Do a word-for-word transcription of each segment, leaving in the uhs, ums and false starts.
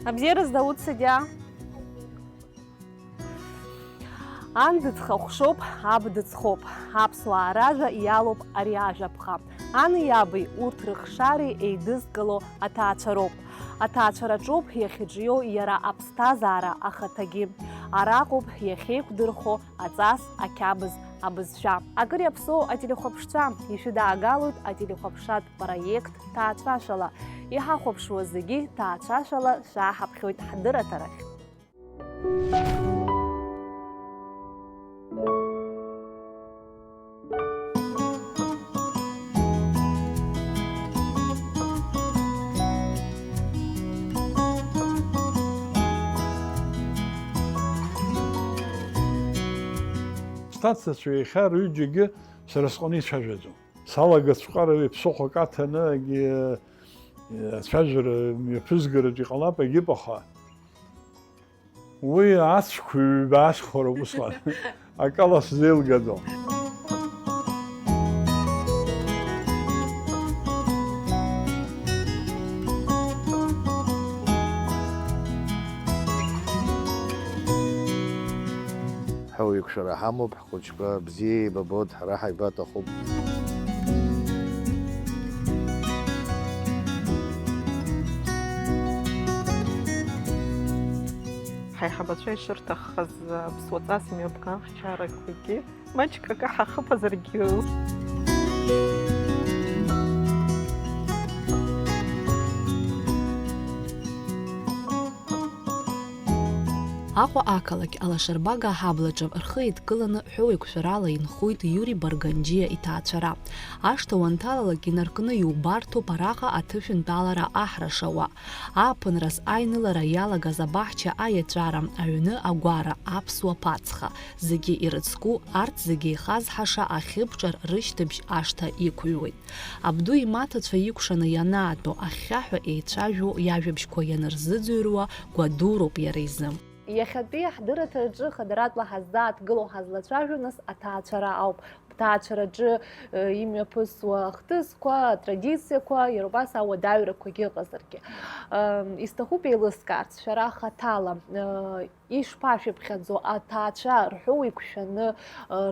Абзиараз, Дауҭ Садиа. Ан дыӡхахәшоуп, аб дыӡхоуп. Аԥсуаа ражәа иалоуп ари ажәаԥҟа. Ани иаби урҭ рыхшареи еидызкыло аҭаацәароуп. Аҭаацәараҿоуп иахьыҿио иара аԥсҭазаара ахаҭагьы. Араҟоуп иахьеиқәдырхо аҵас, ақьабз, абызшәа. Акыр иаԥсоу ателехәаԥшцәа, ишәыдаагалоит ателехәаԥшратә проект ҭаацәашәала. Иҳахәаԥшуа зегьы ҭаацәашәала шәааҳаԥхьоит ҳдырраҭарахь. Сҭацацәа иахьа рҩыџьагьы сара сҟны ицәажәаӡом. Салагаҵәҟьар ԥсыхәак аҭаны, егьи, ацәажәара мҩаԥызгараҿ иҟалап, егьып, аха уи ацәқәа ҩба асхәароуп усҟан. Акала сзеилгаӡом. Ҳауаҩықәшәара ҳамоуп, ҳхәыҷқәа бзиа еибабоит, ҳара ҳаибаҭахуп. Ҳаиҳабацәа ишырҭаххаз аԥсуаҵас имҩаԥган ҳчарақәагьы маҷк акы ҳахыԥазаргьы. Аҟәа ақалақь Алашарбага аҳаблаҿы рхы еидкыланы ҳәоуеиқәшәарала инхоит Иури Барганџьиа иҭаацәара. Ашҭа уанҭалалак инаркны иубарҭоуп араҟа аҭышәынтәалара аҳра шауа. Ааԥынраз аинылара иалагаз абаҳча аиаҵәара, аҩны агәара, аԥсуа ԥацха, зегьы ирыцку, арҭ зегьы ихазҳаша ахьыбҿар рышьҭыбжь ашҭа иқәыҩуеит. Абду имаҭацәа икәшаны ианаатәо, ахьхьаҳәа еицәажәо иажәабжьқәа ианырзыӡырҩуа гәадуроуп иара изы. Иахьатәи ҳдырраҭараҿы хадаратәла ҳаззааҭгыло ҳазлацәажәо нас аҭаацәара ауп. Ҳҭаацәараҿы, э, имҩаԥысуа ахҭысқәа, атрадициақәа, иара убас ауадаҩрақәагьы ыҟазаргьы. Ам, исҭахуп еилыскаарц, шәара хаҭала, э, ишԥашәыԥхьаӡо, аҭаацәа рҳәоу иқәшәаны, э,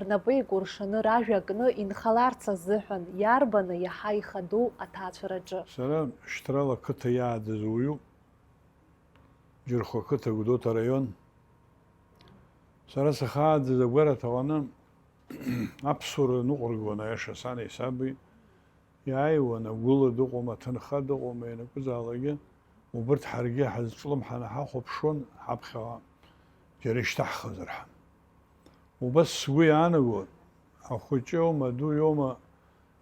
рнапы еикәыршаны, ражәа кны инхаларц азыҳәан иарбаны иаҳа ихадоу аҭаацәараҿы? Сара шьҭрала қыҭа иааӡаз уаҩуп. Џьырхәа қыҭа, Гәдоуҭа араион. Сара сахьааӡаз агәараҭа аҟны аԥсуара ныҟәыргон, аиаша, сани саби. Иааиуан, агәыла дыҟоума, аҭынха дыҟоума, ианакәызаалакгьы, убырҭ ҳаргьы ҳазҿлымҳаны ҳахәаԥшуан, ҳаԥхьаҟа џьара ишьҭаҳхызар ҳәа. Убас сгәы иаанаго, ахәыҷы иоума, аду иоума,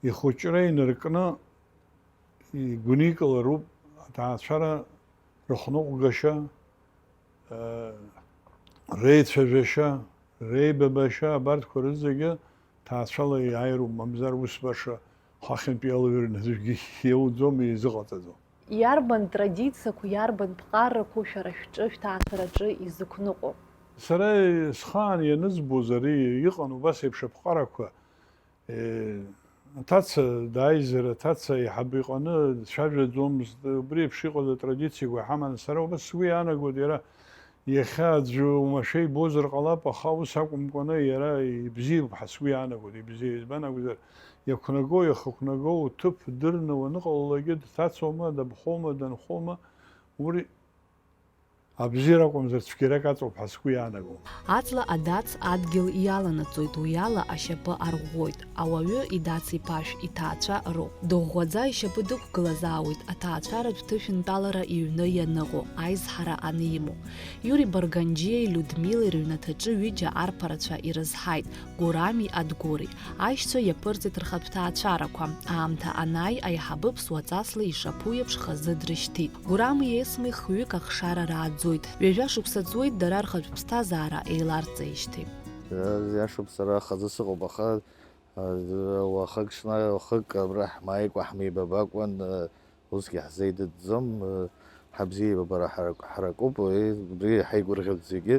ихәыҷра инаркны игәникылароуп аҭаацәара рыхныҟәгашьа, э, реицәажәашьа, реибабашьа, абарҭқәа рызегьы ҭаацәала иааироуп, мамзар ус баша хахьынтә иалҩрны аӡәгьы иауӡом, изыҟаҵаӡом. Иарбан традициақәоу, иарбан ԥҟарақәоу шәара шәҿы, шәҭаацәараҿы изықәныҟәо? Сара схаан ианызбоз ари иҟан убас еиԥш аԥҟарақәа. Е, аҭаца дааизар, аҭаца аиҳабы иҟны дцәажәаӡомызт, убри еиԥш иҟаз атрадициақәа ҳаман. Сара убас сгәы иаанагоит, иара иахьа аӡәы уамашәа ибозар ҟалап, аха ус акәымкәаны иара ибзиоуп ҳәа сгәы иаанагоит, ибзиоуп. Избан акәзар, иақәнаго, иахықәнаго уҭыԥ дырны уаныҟалалакгьы дҭацома, дабхоума, данхоума, ури абзиара акәымзар, цәгьарак аҵоуп ҳәа сгәы иаанагом. Аҵла адац адгьыл иаланаҵоит, уи ала ашьапы арӷәӷәоит. Ауаҩы идац иԥашә иҭаацәа роуп. Дыӷәӷәаӡа ишьапы дықәгылазаауеит, аҭаацәаратә ҭышәынтәалара иҩны ианыҟоу, аизҳара анимоу. Иури Барганџьиеи Людмилеи рыҩнаҭаҿы ҩыџьа арԥарацәа ирызҳаит. Гурами Адгури. Аишьцәа иаԥырҵеит рхатә ҭаацәарақәа. Аамҭа анааи, аиҳабы ԥсуаҵасла ишаԥу еиԥш хазы дрышьҭит. Гурами Есмеи хҩык ахшара рааӡоит. Ҩажәа шықәса ҵуеит дара рхатә ԥсҭазаара еиларҵеижьҭеи. Иашоуп, сара хазы сыҟоуп, аха, а, уахык ҽны, уахык абра ҳмааикәа, ҳмеибабакәан, а, Усгьы ҳзеидыдӡом, ҳабзиеибабара ҳарак-, ҳаракуп, уи, убри иаҳа игәырӷьоит зегьы.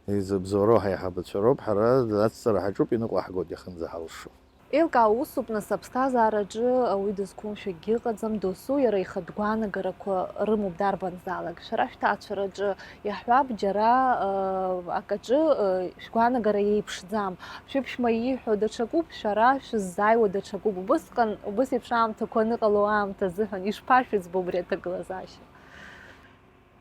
Изыбзоуроу ҳаиҳабацәа роуп, ҳара ацҵара ҳаҿуп, иныҟәаҳгоит иахьынӡаҳалшо. Еилкаау усуп, нас, аԥсҭазаараҿы ауаҩы дызқәымшәо акгьы ыҟаӡам, досу иара ихатә гәаанагарақәа рымоуп дарбанзаалак. Шәара шәҭаацәараҿы иаҳҳәап, џьара, ы, акаҿы, ы, шәгәаанагара еиԥшӡам. Шәыԥшәма ииҳәо даҽакуп, шәара шәыззааиуа даҽакуп. Убысҟан, убыс еиԥш аамҭақәа аныҟало аамҭа азыҳәан ишԥашәыӡбо убри аҭагылазаашьа?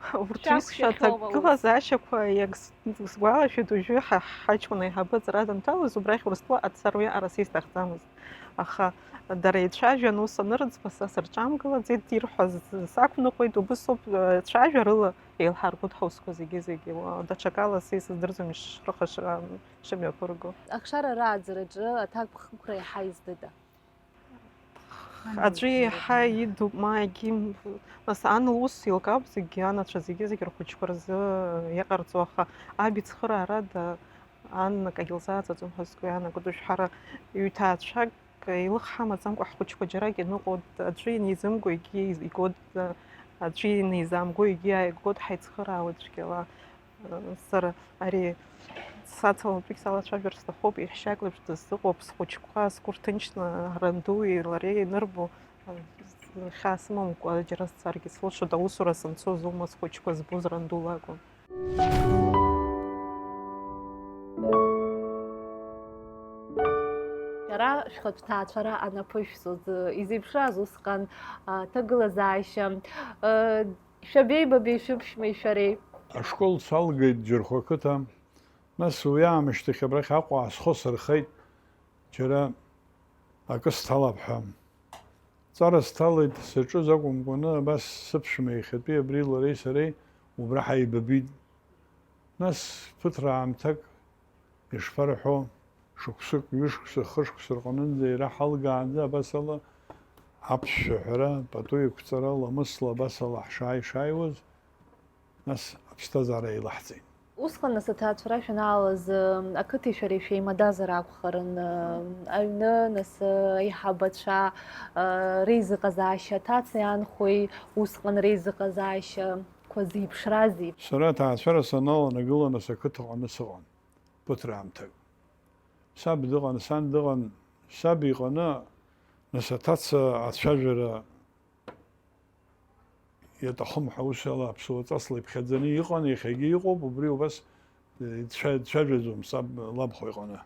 Урҭ Шәақәшәахьоума ус? Исҳәо аҭагылазаашьақәа иагс-, сгәалашәоит, уажәы ҳа-, ҳаҷкәын аиҳабы аҵара данҭалоз, убрахь Урыстәыла аҵара уиаҟара са исҭахӡамызт. Аха дара ицәажәан ус анырӡба, са сырҿамгылаӡеит, ирҳәаз сақәныҟәеит, убыс ауп, э, цәажәарыла еилҳаргоит ҳусқәа зегьы-зегьы. Уа-, даҽакала са исыздырӡом ишрыхашра, шымҩаԥырго. Ахшара рааӡараҿы аҭакԥхықәра иаҳа изтыда? Аӡәы иаҳа идуп, ма егьи, нас, ан лус еилкаауп зегьы, анацәа зегьы-зегьы рхәыҷқәа рзы иҟарҵо, аха аб ицхыраарада ан акагьы лзааӡаӡом ҳәа сгәы иаанагоит. Уажә ҳара ҩҭаацәак еилых ҳамаӡамкәа ҳхәыҷқәа џьарак иныҟәоит, аӡәы инеизымго егьи игоит, аӡәы инеизамго егьи ааигоит, ҳаицхыраауеит цәгьала. Сара ари сацалатәигь салацәажәар сҭахуп, еиҳәшьак леиԥш дысзыҟоуп, схәыҷқәа, сгәы рҭынчны, рандуи лареи инырбо, хьаа сымамкәа џьара сцаргьы сылшоит, аусура санцоз аума схәыҷқәа збоз, ранду лакәын. Шәара шәхатә ҭаацәара анаԥышәҵоз, изеиԥшраз усҟан, а, ҭагылазаашьа, а, Шәабеибабеи шәыԥшәмеи шәареи? Ашкол салгеит Џьырхәа ақыҭа, нас уи аамышьҭахь абрахь Аҟәа аасхо сырхеит, џьара акы сҭалап ҳәа. Ҵара сҭалеит, саҿыз акәымкәаны, абас сыԥшәма иахьатәи абри лареи сареи убра ҳаибабит. Нас ԥыҭраамҭак Ишԥарҳәо, шықәсык, ҩышықәса, хышықәса рҟынынӡа ираҳалгаанӡа абасала аԥсшәа аҳәара, пату еиқәҵара ламысла абасала ҳшааи-шааиуаз, нас аԥсҭазаара еилаҳҵеит. Усҟан, нас, аҭаацәара шәанаалаз, ақыҭеи шәареи шәеимадазар акәхарын, аҩны, нас, аиҳабацәа реизыҟазаашьа, аҭацеи анхәеи усҟан реизыҟазаашьақәа зеиԥшрази? Сара аҭаацәара саналанагыла, нас, ақыҭаҟны сыҟан. Ԥыҭраамҭак. Саб дыҟан, сан дыҟан, саб иҟны, нас аҭаца ацәажәара иаҭахым ҳәа, ус ала аԥсуа ҵасла иԥхьаӡаны иҟан, иахьагьы иҟоуп, убри убас, э, дцәа-, дцәажәаӡом саб лабхәа иҟны.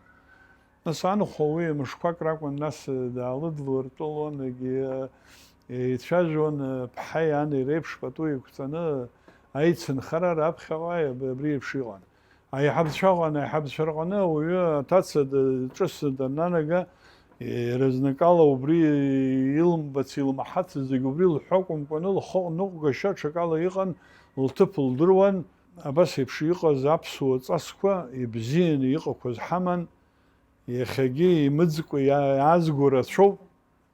Нас анхәа уи мышқәак ракәын, нас, э, даалыдлыртәалон, егьи, э, ицәажәон, э, ԥҳаи ани реиԥш пату еиқәҵаны, аицынхара раԥхьаҟа аб-, абри еиԥш иҟан. Аиҳабацәа ыҟан, аиҳабацәа рҟны ауаҩы аҭаца д-, ҿыц даннанага, иара зныкала убри илымбац, илмаҳац зегь убри лҳәо акәымкәаны, лхы ныҟәгашьа ҽакала иҟан, лҭыԥ лдыруан. Абас еиԥш иҟаз аԥсуа ҵасқәа ибзианы иҟақәаз ҳаман, иахьагьы имыӡкәа иа-, иаазго рацәоуп.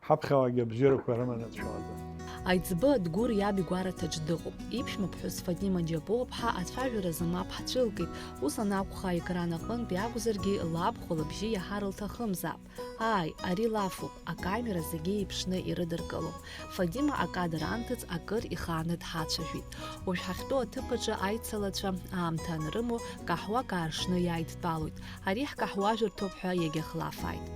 Ҳаԥхьаҟагьы абзиарақәа рыманы дшәалаӡам. Аиҵбы Адгәыр иаб игәараҭаҿ дыҟоуп. Иԥшәмаԥҳәыс Фатима Џьапуаԥҳа ацәажәаразы мап ҳцәылкит, ус анакәха, аекран аҟынтә иакәзаргьы, лабхәа лыбжьы иаҳар лҭахымзаап. Ааи, ари лафуп, акамера зегьы еиԥшны ирыдыркылом. Фатима акадр анҭыҵ акыр ихааны дҳацәажәеит. Уажә ҳахьтәоу аҭыԥ аҿы аицалацәа аамҭа анрымоу, каҳуак ааршны иааидтәалоит. Ари ҳкаҳуажәырҭоуп ҳәа иагьахлафааит.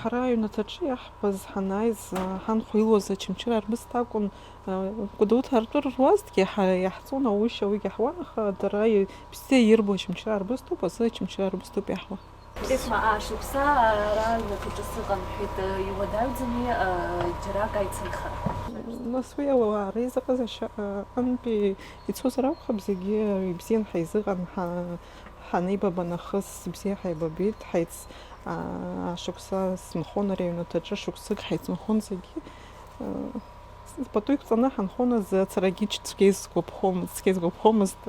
Ҳара аҩнаҭаҿы иаҳбаз ҳанааиз, ҳанхәа илуаз Очамчыра арбысҭа акәын. Гәдоуҭа ртәы руазҭгьы ҳара иаҳҵон аушьа уигьы ҳуан, аха дара бзиа ирбо Очамчыра арбысҭоуп, азы Очамчыра арбысҭоуп иаҳуа. Бесма, ашықәса ара аҩнаҭаҿы сыҟан, ҳәеит, иуадаҩӡами, џьарак аицынхара? Нас уи ауаа реизыҟазаашьа, антәи ицозар акәхап, зегьы ибзиан ҳаизыҟан, ҳа-, ҳанеибаба нахыс бзиа ҳаибабеит, ҳаиц-, аа, шықәса смахон ари аҩнаҭаҿы, шықәсык ҳаицынхон зегьы. Пату иқәҵаны ҳанхон азы ацарагьы цәгьа исгәаԥхомызт, цқьа исгәаԥхомызт,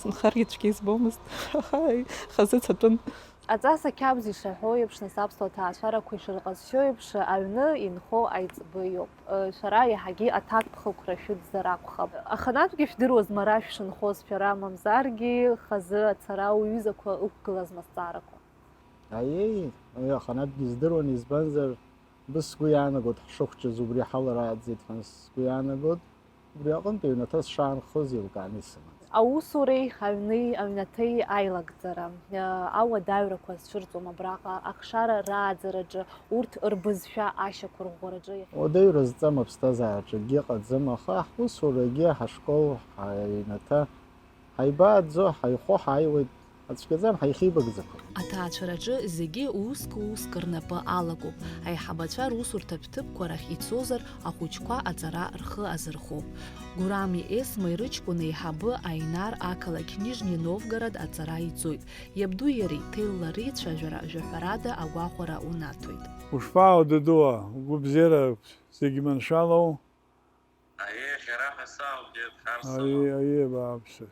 сынхаргьы цәгьа избомызт, аха хазы цатәын. Аҵас ақьабз ишаҳәо еиԥш, нас аԥсуа ҭаацәарақәа ишырҟазшьо еиԥш, аҩны инхо аиҵбы иоуп. Шәара иаҳагьы аҭакԥхықәра шәыӡзар акәхап. Аханатәгьы шәдыруазма ара шәшынхоз шәара, мамзаргьы хазы ацара уҩызақәа ықәгылазма азҵаарақәа? Аиеи, уи аханатәгьы здыруан, избанзар, Быс сгәы иаанагоит, ҳшыхәҷыз убри ҳаларааӡеит ҳәа сгәы иаанагоит. Убри аҟынтә аҩнаҭа сшаанхоз еилкааны исыман. Аусуреи аҩни аҩнаҭеи аилагӡара, ауадаҩрақәа зцәырҵуам абраҟа, ахшара рааӡараҿы, урҭ рбызшәа ашьақәырӷәӷәараҿы. Уадаҩра зҵам аԥсҭазаараҿы акгьы ыҟаӡам, аха ҳусурагьы, ҳашкол, ҳаҩнаҭа, ҳаибааӡо, ҳаихәо ҳааиуеит, ҳацәгьаӡам, ҳаихеибагӡақәа. Аҭаацәараҿы зегьы уск-уск рнапы алакуп, аиҳабацәа русурҭатә ҭыԥқәа рахь ицозар, ахәыҷқәа аҵара рхы азырхоуп. Гурами Есмеи рыҷкәын еиҳабы Аинар ақалақь Нижни Новгород аҵара иҵоит. Иабдуи иареи ҭелла реицәажәара жәаҳәарада агәахәара унаҭоит. Ушԥаау, дадуа, угәабзиара зегь маншәалоу? Аиеи, иахьа раҳәа саалгеит, ҳар сымам. Аиеи, аиеи, бааԥсы.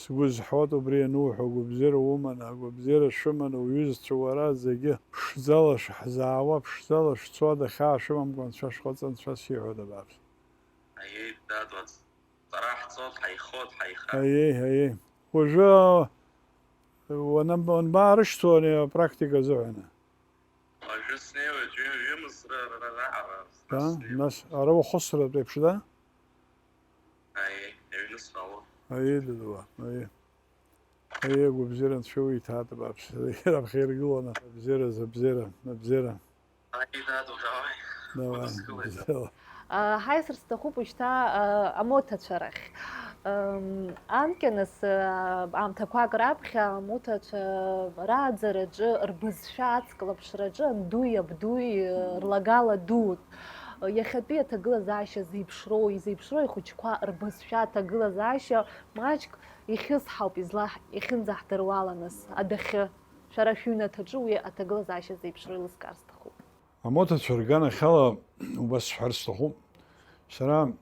Сгәы зҳәоит убри ануҳәо, агәабзиара уманы, агәабзиара шәыманы уҩызцәа уара зегьы ԥшӡала шәаҳзаауа, ԥшӡала шәцо, адәахьаа шәымамкәа анцәа шәҟаҵа, анцәа сиҳәоит абааԥс. Аиеи, дад, уаҵ-, ҵара ҳцоит, ҳаихоит, ҳаиха. Аиеи, аиеи. Уажәы уанб-, уанбаарышьҭуа ани апрактика азыҳәаны? Уажәы снеиуеит, ҩы-, ҩымз ра-, ра-, ра-, раҟара. Да? Снеиуеит. Нас ара ухысратә еиԥш, да? Аиеи, аҩны сҟалон. Аиеи, дадуа, аиеи. Аиеи, агәабзиара анцәа уиҭаат, абааԥсы, раԥхьа иргыланы, абзиара, абзиара, абзиара. Аиеи, дад, уҳәа, уи. Давай, Удыскылеит. Бзиала. Ҳаиасыр сҭахуп уажәшьҭа, а, амоҭацәа рахь. Ам, анкьаныс, а, аамҭақәак раԥхьа амоҭацәа рааӡараҿы, рбызшәа ацклаԥшраҿы андуи абдуи, а, рлагала дуун. Иахьатәи аҭагылазаашьа зеиԥшроу, изеиԥшроу ихәыҷқәа рбызшәа аҭагылазаашьа маҷк ихьысҳауп, излаҳ-, иахьынӡаҳдыруала нас, адәахьы, шәара шәыҩнаҭаҿы уи аҭагылазаашьа зеиԥшроу еилыскаар сҭахуп. Амоҭацәа рганахьала убас сҳәар сҭахуп. Сара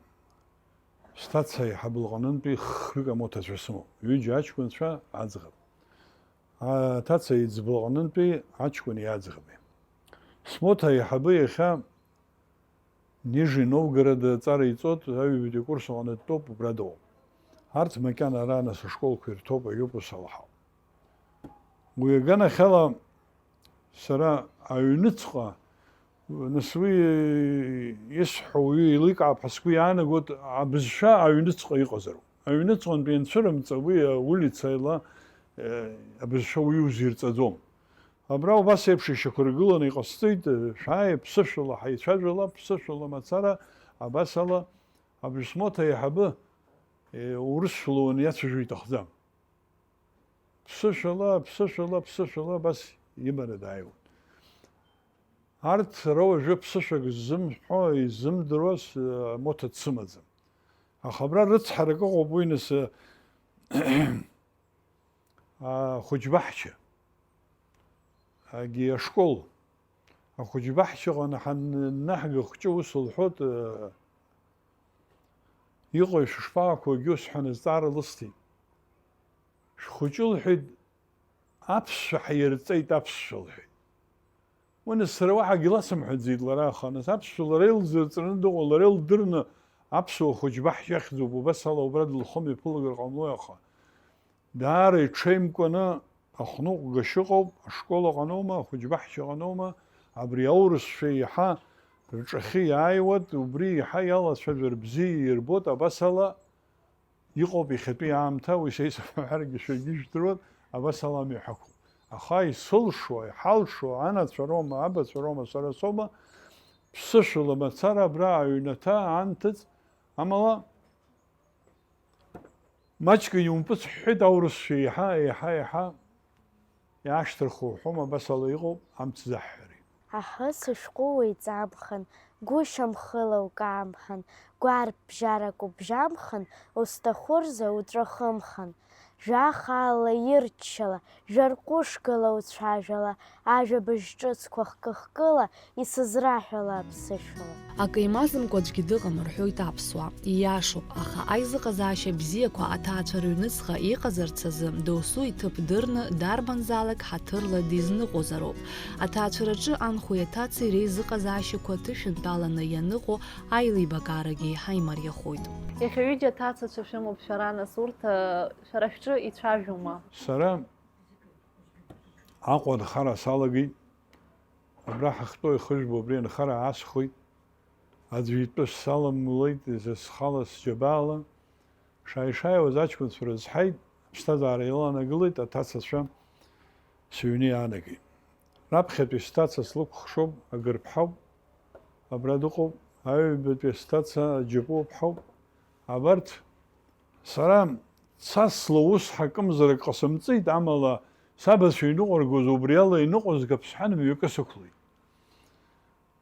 сҭаца аиҳабы лҟынынтәи хҩык амоҭацәа сымоуп. Ҩыџьа аҷкәынцәа аӡӷаб. Аҭаца иӡбы лҟынынтәи аҷкәыни аӡӷаби. Смоҭа аиҳабы иахьа Нижни Новгород аҵара иҵоит, аҩбатәи акурс аҟны дтәоуп, убра дыҟоуп. Арҭ макьана ара нас ашколқәа ирҭоуп, аиоуп ус алаҳау. Уи аганахьала сара аҩныҵҟа, нас уи исҳәо уаҩы еиликаап ҳәа сгәы иаанагоит, абызшәа аҩныҵҟа иҟазароуп. Аҩныҵҟантәи ианцәырымҵ, уи аулицала, э, абызшәа уаҩы узирҵаӡом. Абра убас еиԥш ишьақәыргыланы иҟасҵеит, шәааи, ԥсышәала ҳаицәажәала, ԥсышәала мацара, абасала, абжьсмоҭа аиҳабы, э, урысшәала уаниацәажәо иҭахӡам. Ԥсышәала, ԥсышәала, ԥсышәала абас иманы дааиуан. Арҭ сара уажәы ԥсышәак ззымҳәо, изымдыруа с-, амоҭа дсымаӡам. Аха абра рыцҳарак ыҟоуп уи нас, ахәыҷбаҳча, агьи ашкол. Ахәыҷбаҳчаҟны ҳаннаҳга ахәҷы ус лҳәоит, иҟои шәышԥаақәоу, егьи ус ҳәа азҵаара лысҭеит. Шәхәыҷы, лҳәеит, аԥсшәа ҳаирҵеит, аԥсшәа, лҳәеит. Уи нас сара уаҳагьы ласымҳәаӡеит лара, аха нас аԥсшәа лара илзырҵраны дыҟоу, лара илдырны аԥсуа хәыҷбаҳча ахьӡуп, убас ала убра дылхымҩаԥылагар ҟамлои, аха даара иҽеимкәаны ахәныҟәгашьа ыҟоуп, ашкол аҟаноума, ахәыҷбаҳча аҟаноума, абри аурысшәа еиҳа рҿахьы иааиуеит, убри еиҳа иалацәажәар бзиа ирбоит, абас ала Иҟоуп иахьатәи аамҭа, уи са исҳәаргьы шәаргьы ижәдыруан, абас ала амҩа ҳақәуп. Аха исылшо, иҳалшо, анацәа роума, абацәа роума, сара соума, ԥсышәала мацара абра аҩнаҭа анҭыҵ, амала маҷк иумпыҵҳәҳәеит аурысшәа еиҳа, еиҳа, еиҳа Иаашьҭырхуа уҳәома, абас ала иҟоуп амц заҳҳәари. Аҳы, сышәҟәы уеиҵамхан, гәышьамхыла укаамхан, гәарԥ бжьарак убжьамхан, усҭаху рзы уҵәахымхан. Жәа хаала ирччала, жәа рҟәышгала уцәажәала, ажәабжь ҿыцқәа хкы-хкыла исызраҳәала аԥсышәала. Акы имаӡамкәа аӡәгьы дыҟам, рҳәоит аԥсуаа. Ииашоуп, аха аизыҟазаашьа бзиақәа аҭаацәа рыҩныҵҟа иҟазарц азы досу иҭыԥ дырны, дарбанзаалак ҳаҭырла дизныҟәозароуп. Аҭаацәараҿы анхәеи аҭацеи реизыҟазаашьақәа ҭышәынтәаланы ианыҟоу аилибакаарагьы еиҳа имариахоит. Иахьа ҩыџьа аҭацацәа шәымоуп шәара, нас урҭ, шәара шәҿы ицәажәома? Сара Аҟәа анхара салагеит, Абра ҳахьтәоу ихыжәбо абри анхара аасхәеит. Аӡәы итәы саламлеит, изы схала сџьабаала. Шааи-шааиуаз аҷкәынцәа рызҳаит, аԥсҭазаара иланагылеит, аҭацацәа сыҩны иаанагеит. Раԥхьатәи сҭаца слыкәхшоуп, Агырԥҳауп, абра дыҟоуп, аҩбатәи сҭаца Џьапуаԥҳауп. Абарҭ сара цасла ус ҳакымзарак ҟасымҵеит, амала сабацәа иныҟәыргоз убриала иныҟәызга ԥсҳәан мҩакы сықәлеит.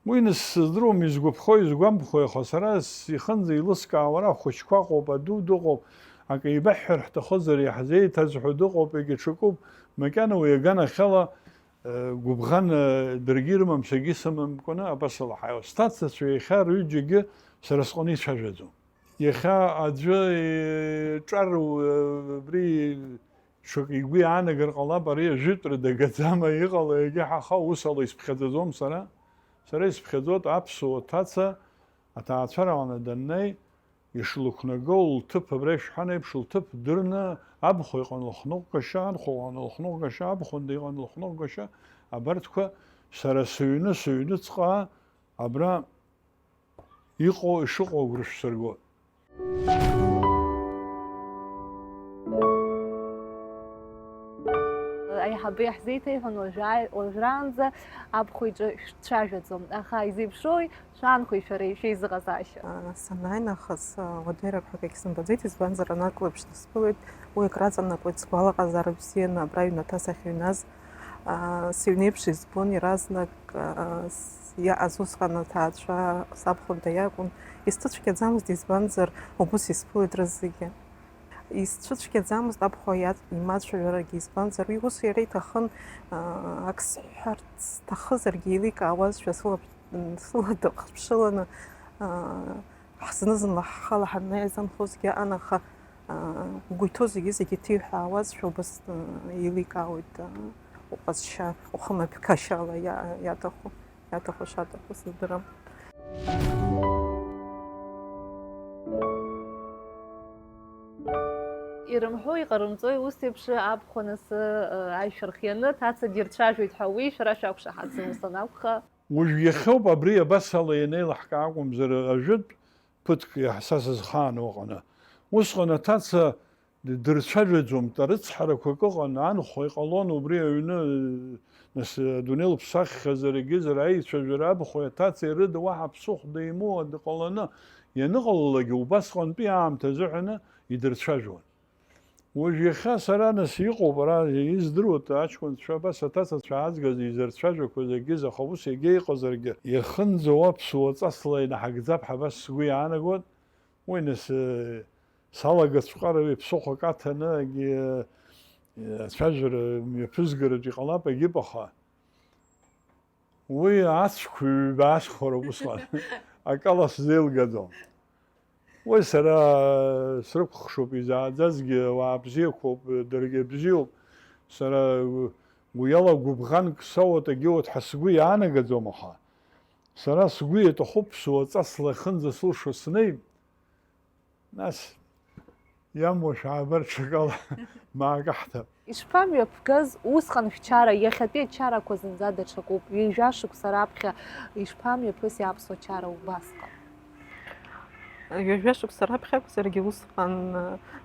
Уи нас сыздыруам изгәаԥхои изгәамԥхои, аха сара сихынӡа еилыскаауа ара ахәыҷқәа ыҟоуп, аду дыҟоуп, акы еибаҳҳәар ҳҭахызар, иаҳзеиҭазҳәо дыҟоуп, егьа ҽакуп, макьана уи аганахьала, э, гәыбӷан, э, даргьы ирымам, саргьы сымамкәаны абас ала ҳаиуа. Сҭацацәа иахьа рҩыџьагьы сара сҟны ицәажәаӡом. Иахьа аӡәы, э, ҿар, э, абри Ҽак игәы иаанагар ҟалап, ари ажәытәра дагаӡама иҟало, егьа ҳаха, ус ала исԥхьаӡаӡом сара. Сара исԥхьаӡоит аԥсуа ҭаца аҭаацәараҟны даннеи, ишлықәнаго лҭыԥ, абра ишәҳәан еиԥш, лҭыԥ дырны абхәа иҟан лыхныҟәгашьа, анхәа иҟан лыхныҟәгашьа, абхәында иҟан лыхныҟәгашьа, абарҭқәа сара сыҩны, сыҩныҵҟа абра Иҟоу, ишыҟоу агәра шәсыргоит. Аиҳабы иаҳзеиҭеиҳәон уажәааи-, уажәраанӡа абхәа иҿы шәцәажәаӡом, аха изеиԥшроуи шәанхәеи шәареи шәеизыҟазаашьа? Санааи нахыс, уадаҩрак ҳәа акгьы сымбаӡеит, избанзар, анаклаԥш дысԥылеит, уи акраҵанаҟоит сгәалаҟазаара бзианы абра аҩнаҭа сахьыҩназ. Сыҩнеиԥш избон иаразнак, иааз усҟан аҭаацәа сабхәында иакәын. Исцәыцәгьаӡамызт, избанзар, убыс исԥылеит рызегьы. Исцәыцәгьаӡамызт абхәа имацәажәарагьы, избанзар, уи ус иара иҭахын, ак сҳәарц сҭахызаргьы еиликаауазшәа сылаԥш-, сыладыхԥшыланы, ҳзны-зынла ҳхала ҳаннаиаз анхозгьы аан, аха, угәы иҭоу зегьы-зегьы иҭиҳәаауазшәа убас, еиликаауеит, уҟазшьа, ухымҩаԥгашьала иа-, иаҭаху, иаҭаху шаҭаху сыздырам. Ирымҳәо иҟарымҵои ус еиԥш абхәа анасы, аишәа рхианы, ҭаца дирцәажәоит ҳәа, уи шәара шәақәшаҳаҭӡом, ус анакәха. Уажә иахьоуп абри абас ала ианеилаҳкаа акәымзар, ажәытә ԥыҭк иаҳ-, са сызхаан уаҟаны. Усҟан аҭаца д-, дырцәажәаӡом, рыцҳарақәак ыҟан, анхәа иҟалон убри аҩны, нас, адунеи лыԥсаххьазар, егьызар, аицәажәара абхәеи аҭацеи рыда уаҳа ԥсыхәа имоуа дҟаланы, ианыҟалалакгьы убасҟантәи аамҭа азыҳәаны идырцәажәон. Уажә иахьа сара нас иҟоуп ара издыруа аҷкәынцәа, абас аҭацацәа аазгаз изырцәажәақәаз егьыз, аха ус егьа иҟазаргьы, иахынӡоу аԥсуа ҵасла инаҳагӡап ҳәа абас сгәы иаанагоит. Уи нас, э, салагаҵәҟьароуи ԥсыхәак аҭаны, егьи, э, ацәажәара мҩаԥызгаратә иҟалап, егьып, аха. Уи ацәқәа ҩба ашьхәароуп усҟан, акала сзеилгаӡом. Уи сара срыкәхшоуп, изааӡазгьы ауаа бзиақәоуп, даргьы бзиоуп. Сара гәҩала гәыбӷанк соуеит, егьиуеит ҳәа сгәы иаанагаӡом, аха сара сгәы иаҭахуп, ԥсуа ҵасла ихынӡа сылшо снеи, Нас, иамуа шәаабар ҽакала, маак аҳҭап. Ишԥамҩаԥгаз усҟан шәчара, иахьатәи ачарақәа зынӡа даҽакуп, ҩажәа шықәса раԥхьа ишԥамҩаԥыси аԥсуа чара убасҟан? Ҩажәа шықәса раԥхьа акәзаргьы усҟан,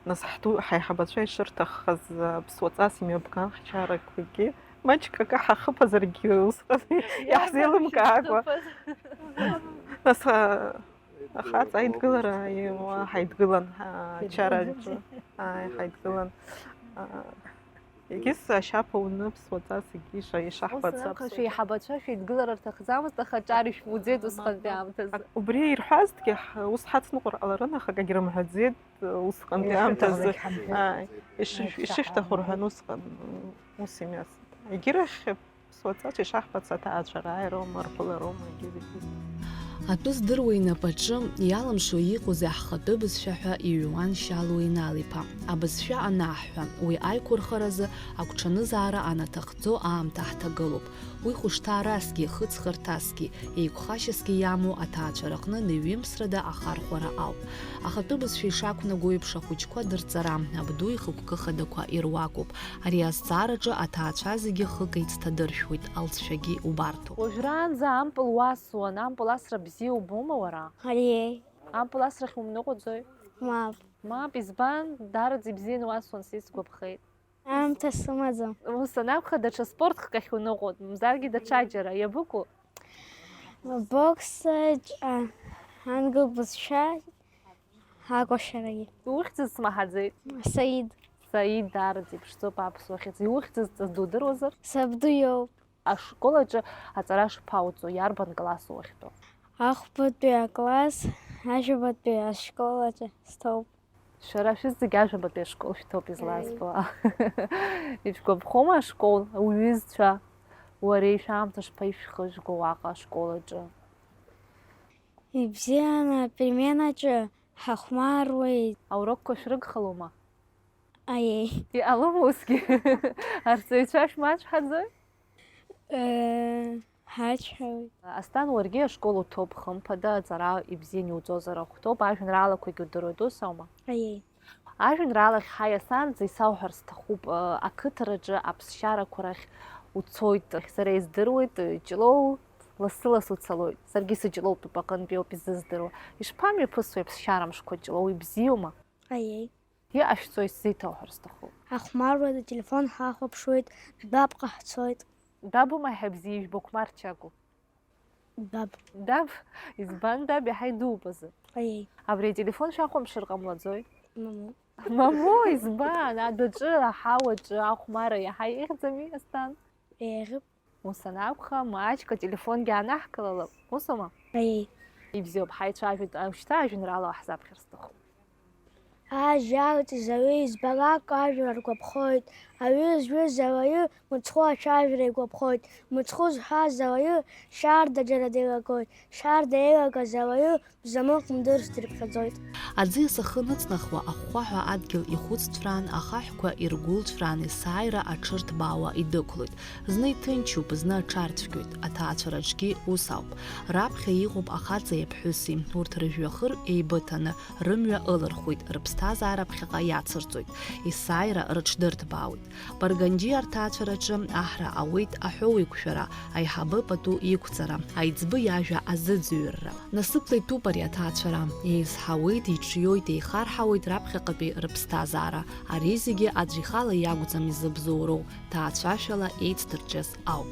нас ҳду-, ҳаиҳабацәа ишырҭаххаз, аԥсуа ҵас имҩаԥган ҳчарақәагьы, маҷк акы ҳахыԥазаргьы усҟан иаҳзеилымкаакәа. Нас, а, Ахаҵа аидгылара ҳаидгылан, ачара аҿы, ааи, ҳаидгылан. Егьыс ашьаԥа уны ԥсуаҵас егьи ишаҳбац. Ус анакәха, шәеиҳабацәа шәеидгылара рҭахӡамызт, аха аҿар ишәмуӡеит усҟантәи аамҭазы. Убри ирҳәазҭгьы, ус ҳацныҟәар ҟаларын, аха акгьы рымҳәаӡеит усҟантәи аамҭазы. Ишышәҭаху рҳәан усҟан, ус имҩасит. Егьирахь Ԥсуаҵас ишаҳбац аҭаацәара ааироума, арԥылароума, егьи-зегьы. Атәы здыруа инапаҿы иалымшо иҟоузеи ҳхатәы бызшәа ҳәа иҩуан Шьалуа Инал-иԥа. Абызшәа анаҳҳәа, уи аиқәырхаразы агәҽанызаара анаҭахӡо аамҭа ҳҭагылоуп. Уи хәышҭаарасгьы, хыҵхырҭасгьы, еиқәхашьасгьы иамоу аҭаацәараҟны ныҩымсрада ахархәара ауп. Ахатәы бызшәа ишақәнаго еиԥш, ахәыҷқәа дырҵара, абду ихықәкы хадақәа ируакуп. Ари азҵаараҿы аҭаацәа зегьы хык еицҭадыршәуеит, алҵшәагьы убарҭоуп. Уажәраанӡа ампыл уасуан, ампыл асра бзиа убома уара? Аиеи. Ампыл асрахь умныҟәаӡои? Мап. Мап, избан? Даараӡа ибзианы уасуан, сара исгәаԥхеит. Аамҭа сымаӡам. Ус анакәха, даҽа спорт хкахь уныҟәон, мамзаргьы даҽаџьара, иабыкәу? Боксаҿ, а, ангыл бызшәа акәашарагьы. Иухьӡыз смаҳаӡеит. Саид. Саид даараӡа иԥшӡоуп аԥсуа хьӡ. Иухьӡыз дудыруазар? Сабду иоуп. Ашкол аҿы аҵара шԥауҵо, иарбан класс уахьтәоу? Ахәбатәи акласс, ажәабатәи ашкол аҿы стәоуп. Шәара шәызегь ажәабатәи ашкол шәҭоуп излазбо. Ааи. Ишәгәаԥхома ашкол, уҩызцәа, уареи шәаамҭа шԥаишәхыжәго уаҟа ашкол аҿы? Ибзиан, апеременаҿы ҳахәмаруеит. Аурокқәа шәрыгхалома? Аиеи. Иҟалома усгьы? Арҵаҩцәа шәмацәҳаӡои? Э, ҳацәҳауеит. Асҭан, уаргьы ашкол уҭоуп, хымԥада, аҵара ибзиан иуҵозар ахәҭоуп, ажәеинраалақәагьы удыруеит, ус аума? Аиеи. Ажәеинраалахь ҳаиасаанӡа исауҳәар сҭахуп, э, ақыҭараҿы аԥсшьарақәа рахь уцоит, сара издыруеит, э, Ҷлоу лассы-ласс уцалоит. Саргьы сыҷлоутәуп, аҟынтәи ауп изыздыруа. Ишԥамҩаԥысуеи аԥсшьара мшқәа Ҷлоу, ибзиоума? Аиеи. Иҟашәҵои сзеиҭауҳәар сҭахуп. Ҳахәмаруеит, ателефон ҳахәаԥшуеит, дәаб ҟаҳҵоит. Дәабума ҳәа бзиа ижәбо Қәмарчагу? Дәаб. Дәаб? Избан дәаб, иаҳа идууп азы? Аиеи. Абри ателефон шәахәамԥшыр ҟамлаӡои? Мамоу. Мамоу, избан? Адәаҿы, аҳауаҿы ахәмарра иаҳа еиӷьӡами, Асҭан? Еиӷьуп. Ус анакәха, маҷк ателефонгьы аанаҳкылалап, усоума? Аиеи. Ибзиоуп, ҳаицәажәеит, уажәшьҭа ажәеинраала уаҳзаԥхьар сҭахуп. Ажәа алҵыз ауаҩы избалак ажәра ргәаԥхоит, ауаҩы зҩыз ауаҩы мыцхәы ацәажәара игәаԥхоит, мыцхәы зҳәаз ауаҩы шьарда џьара деилагоит, шьарда еилагаз ауаҩы бзамыҟә мдырс дырԥхьаӡоит. Аӡиас ахы аныҵнахуа, ахәхәаҳәа адгьыл ихәыҵцәраан, ахаҳәқәа иргәылцәраан есааира аҽырҭбаауа идәықәлоит. Зны иҭынчуп, зны аҽарцәгьоит, аҭаацәараҿгьы ус ауп. Раԥхьа иҟоуп ахаҵеи аԥҳәыси, урҭ рыжәҩахыр еибыҭаны, рымҩа ылырхуеит, рыԥсҭазаара ԥхьаҟа иацырҵоит, есааира рыҽдырҭбаауеит. Барганџьиа рҭаацәараҿы аҳра ауеит аҳәоу иқәшәара, аиҳабы пату иқәҵара, аиҵбы иажәа азыӡырҩра. Насыԥла итәуп ари аҭаацәара, еизҳауеит, иҿиоит, еихарҳауеит раԥхьаҟатәи рыԥсҭазаара. Ари зегьы аӡә ихала иакәӡам изыбзоуроу, ҭаацәашәала еицдырҿиаз ауп.